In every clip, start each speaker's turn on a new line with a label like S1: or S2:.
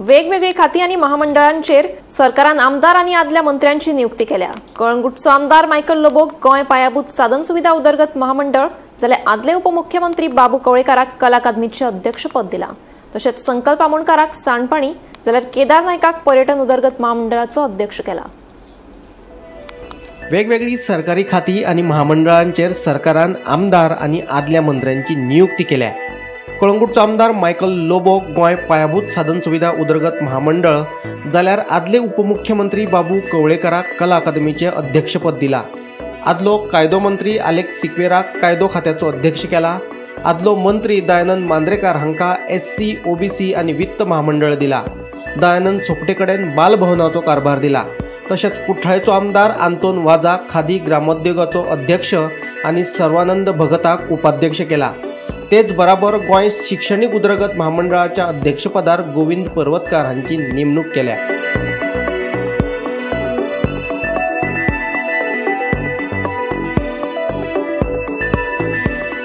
S1: वेगवेगळी खाती आनी महामंडळांचेर सरकारान आमदार आनी आदल्या मंत्र्यांची नियुक्ती केल्या. कळंगूटचो आमदार मायकल लोबोक गोंय पायाभूत साधन सुविधा उदरगत महामंडळ जाल्यार आदले उपमुख्यमंत्री बाबू कवळेकाराक कला अकादमीचें अध्यक्षपद दिलां. तशेंच संकल्प आमोणकाराक सांडपाणी जाल्यार केदार नायकाक पर्यटन उदरगत महामंडळाचो अध्यक्ष केला.
S2: वेगवेगळी सरकारी खाती आनी महामंडळांचेर सरकारान आमदार आनी आदल्या मंत्र्यांची नियुक्ती केल्या. कळंगूटचो आमदार मायकल लोबो गोंय पायाभूत साधन सुविधा उदरगत महामंडळ जाल्यार आदले उपमुख्यमंत्री बाबू कवळेकाराक कला अकादमीचें अध्यक्षपद दिला. आदलो कायदो मंत्री आलेक्स सिक्वेराक कायदो खात्याचो अध्यक्ष केला. आदलो मंत्री दयानंद मांद्रेकार हांकां SC OBC आनी वित्त महामंडळ दिला. दयानंद सोपटे कडेन बालभवनाचो कारभार दिला. तशेंच कुठ्ठाळेचो आमदार आंतोन वाजा खादी ग्रामोद्योगाचो अध्यक्ष आनी सर्वानंद भगताक उपाध्यक्ष केला. तेच बराबर गोंय शिक्षणीक उदरगत महामंडळाच्या अध्यक्षपदार गोविंद पर्वतकार हांची नेमणूक केल्या.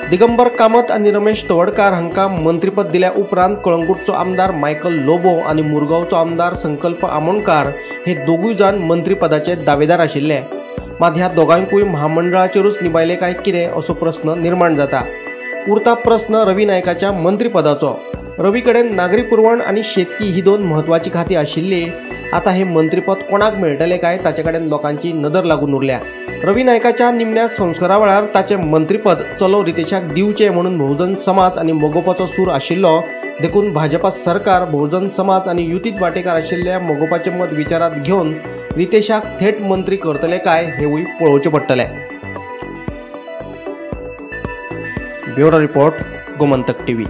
S2: दिगंबर कामत आनी रमेश तवडकार हांकां मंत्रीपद दिल्या उपरांत कळंगूटचो आमदार मायकल लोबो आनी मुरगांवचो आमदार संकल्प आमोणकार हे दोगूय जाण मंत्रीपदाचे दावेदार आशिल्ले. मात ह्या दोगांकूय महामंडळाचेरूच निभायले काय कितें असो प्रस्न निर्माण जाता. उरता प्रस्न रवी नायकाच्या मंत्रीपदाचो. रवी कडेन नागरी पुरवण आनी शेतकी ही दोन म्हत्वाची खाती आशिल्ली. आतां हे मंत्रीपद कोणाक मेळटलें काय ताचे कडेन लोकांची नदर लागून उरल्या. रवी नायकाच्या निमण्या संस्कारा वेळार ताचें मंत्रीपद चलो रितेशाक दिवचें म्हणून बहुजन समाज आनी मगोपाचो सूर आशिल्लो. देखून भाजपा सरकार बहुजन समाज आनी युतीत वांटेकार आशिल्ल्या मगोपाचें मत विचारांत घेवन रितेशाक थेट मंत्री करतले काय हेवूय पळोवचें पडटलें. Bureau report, Gomantak TV.